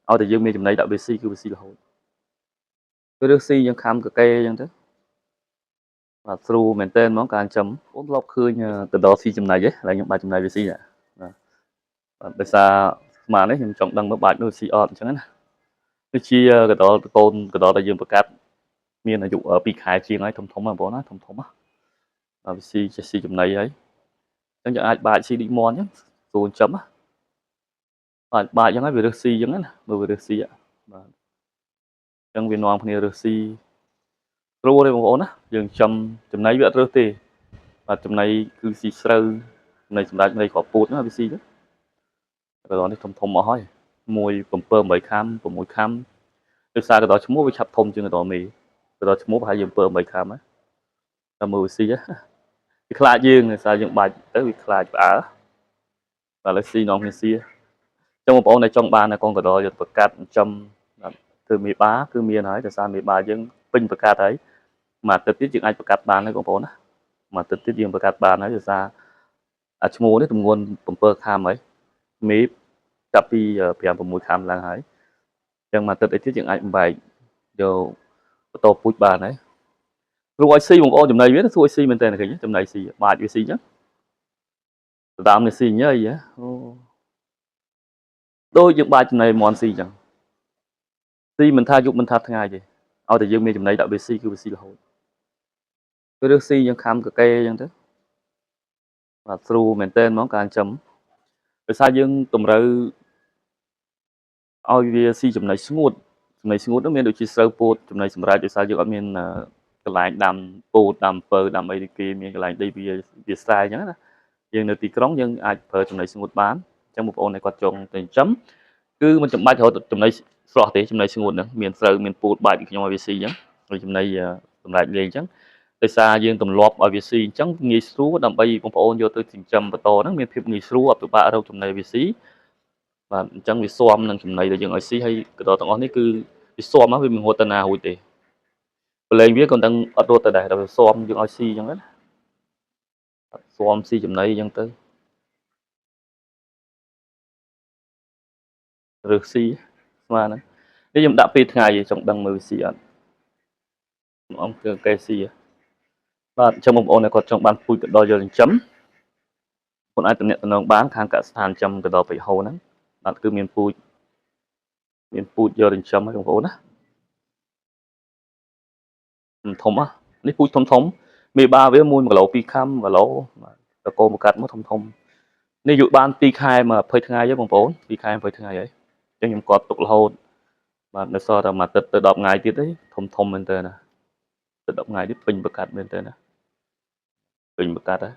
ឲ្យតែយើងមានចំណីដាក់វាស៊ីគឺវាស៊ីរហូតគឺរើសស៊ីយើងខំកកេអញ្ចឹងទៅបាទស្រួលមែនតើហ្មងការចិញ្ចឹមអូនធ្លាប់ឃើញកណ្ដុរស៊ីចំណីទេឥឡូវខ្ញុំបាច់ចំណីវាស៊ីបាទបាទដោយសារស្មាននេះខ្ញុំចង់ដឹងមើលបាច់នោះស៊ីអត់អញ្ចឹងណាដូចជាកណ្ដុរកូនកណ្ដុរដែលយើងបង្កាត់មានអាយុ2ខែជាងហើយធំធំហ្នឹងបងប្អូនណាធំធំណាបាទវាស៊ីចេះស៊ីចំណីហើយអញ្ចឹងយើងអាចបាច់ស៊ីដូចមាន់អញ្ចឹងស្រួលចិញ្ចឹមណាបាទបាច់អញ្ចឹងហើយវារើសស៊ីអញ្ចឹងណាមើលវារើសស៊ីបាទអញ្ចឹងវានាំគ្នារើសស៊ីស្រួលទេបងប្អូនណាយើងចំចំណីវាអត់រើសទេបាទចំណីគឺស៊ីស្រូវចំណីសម្រាប់ចំណីគ្រាប់ពូជណាវាស៊ីទៅកណ្ដុរនេះធំធំអស់ហើយ1 7 8ខាំ6ខាំដោយសារកណ្ដុរឈ្មោះវាឆាប់ធំជាងកណ្ដុរមេកណ្ដុរឈ្មោះប្រហែលជា7 8ខាំហ្នឹងតែមើលវាស៊ីវាខ្លាចយើងដោយសារយើងបាច់ទៅវាខ្លាចផ្អើបាទឥឡូវស៊ីនាំគ្នាស៊ីចឹងបងប្អូនដែលចង់បានកូនកណ្ដុរយកប្រកាត់ចិញ្ចឹមធ្វើមេបាគឺមានហើយដោយសារមេបាយើងពេញប្រកាត់ហើយមួយអាទិត្យទៀតយើងអាចប្រកាត់បានហើយបងប្អូនណាមួយអាទិត្យទៀតយើងប្រកាត់បានហើយដោយសារអាឈ្មោះនេះទម្ងន់7ខាំហើយមេចាប់ពី5 6ខាំឡើងហើយចឹងមួយអាទិត្យអីទៀតយើងអាចបំបែកយកបន្តពូជបានហើយស្រួលឲ្យស៊ីបងប្អូនចំណីវាស្រួលឲ្យស៊ីមែនតើឃើញចំណីស៊ីបាច់វាស៊ីចឹងដើមនេះស៊ីញ៉ៃអូដូចយើងបាច់ចំណីមន់ស៊ីចឹងស៊ីមិនថាយប់មិនថាថ្ងៃទេឲ្យតែយើងមានចំណីដាក់វាស៊ីគឺវាស៊ីរហូតគឺរើសស៊ីយើងខំកកេអញ្ចឹងទៅបាទស្រួលមែនតើហ្មងការចិញ្ចឹមដោយសារយើងតម្រូវឲ្យវាស៊ីចំណីស្ងួតចំណីស្ងួតនោះមានដូចជាស្រូវពោតចំណីសម្រាប់ដោយសារយើងអត់មានកន្លែងដាំពោតដាំពៅដាំអីដូចគេមានកន្លែងដីវាវាស្រែអញ្ចឹងណាយើងនៅទីក្រុងយើងអាចប្រើចំណីស្ងួតបានអញ្ចឹងបងប្អូនដែលគាត់ចង់ទៅចិញ្ចឹមគឺមិនចាំបាច់រកចំណីស្រស់ទេចំណីស្ងួតហ្នឹងមានស្រូវមានពោតបាច់ខ្ញុំឲ្យវាស៊ីអញ្ចឹងហើយចំណីសម្រាប់លេងអញ្ចឹងដោយសារយើងទម្លាប់ឲ្យវាស៊ីអញ្ចឹងងាយស្រួលដើម្បីបងប្អូនយកទៅចិញ្ចឹមបន្តហ្នឹងមានភាពងាយស្រួលអត់ពិបាករកចំណីវាស៊ីបាទអញ្ចឹងវាស៊ាំនឹងចំណីដែលយើងឲ្យស៊ីហើយកណ្ដុរទាំងអស់នេះគឺវាស៊ាំវាមិនរត់ទៅណារួចទេប្រឡែងវាក៏ដឹងអត់រត់ទៅដែរដល់វាស៊ាំយើងឲ្យស៊ីអញ្ចឹងណាស៊ាំស៊ីចំណីអញ្ចឹងទៅរើសស៊ីស្មានហ្នឹងនេះខ្ញុំដាក់2ថ្ងៃចង់ដឹងមើលវាស៊ីអត់អង្គគឺកែស៊ីបាទអញ្ចឹងបងប្អូនដែលគាត់ចង់បានពូជកណ្ដុរយកចិញ្ចឹមបងអាចទំនាក់ទំនងបានខាងកសិដ្ឋានចិញ្ចឹមកណ្ដុរពេជ្រហូហ្នឹងបាទគឺមានពូជយកចិញ្ចឹមហើយបងប្អូនណាធំហ៎នេះពូជធំធំមេបាវា1គីឡូ2ខាំ1គីឡូបាទតកូមកកាត់មកធំធំនេះយុបាន2ខែ20ថ្ងៃហើយបងប្អូន2ខែ20ថ្ងៃហើយអញ្ចឹងខ្ញុំគាត់ទុករហូតបាទនៅសល់តែមួយអាទិត្យទៅ10ថ្ងៃទៀតទេធំធំមែនតើណាទៅ10ថ្ងៃទៀតពេញប្រកាត់មែនតើណាពេញប្រកាត់ហើយ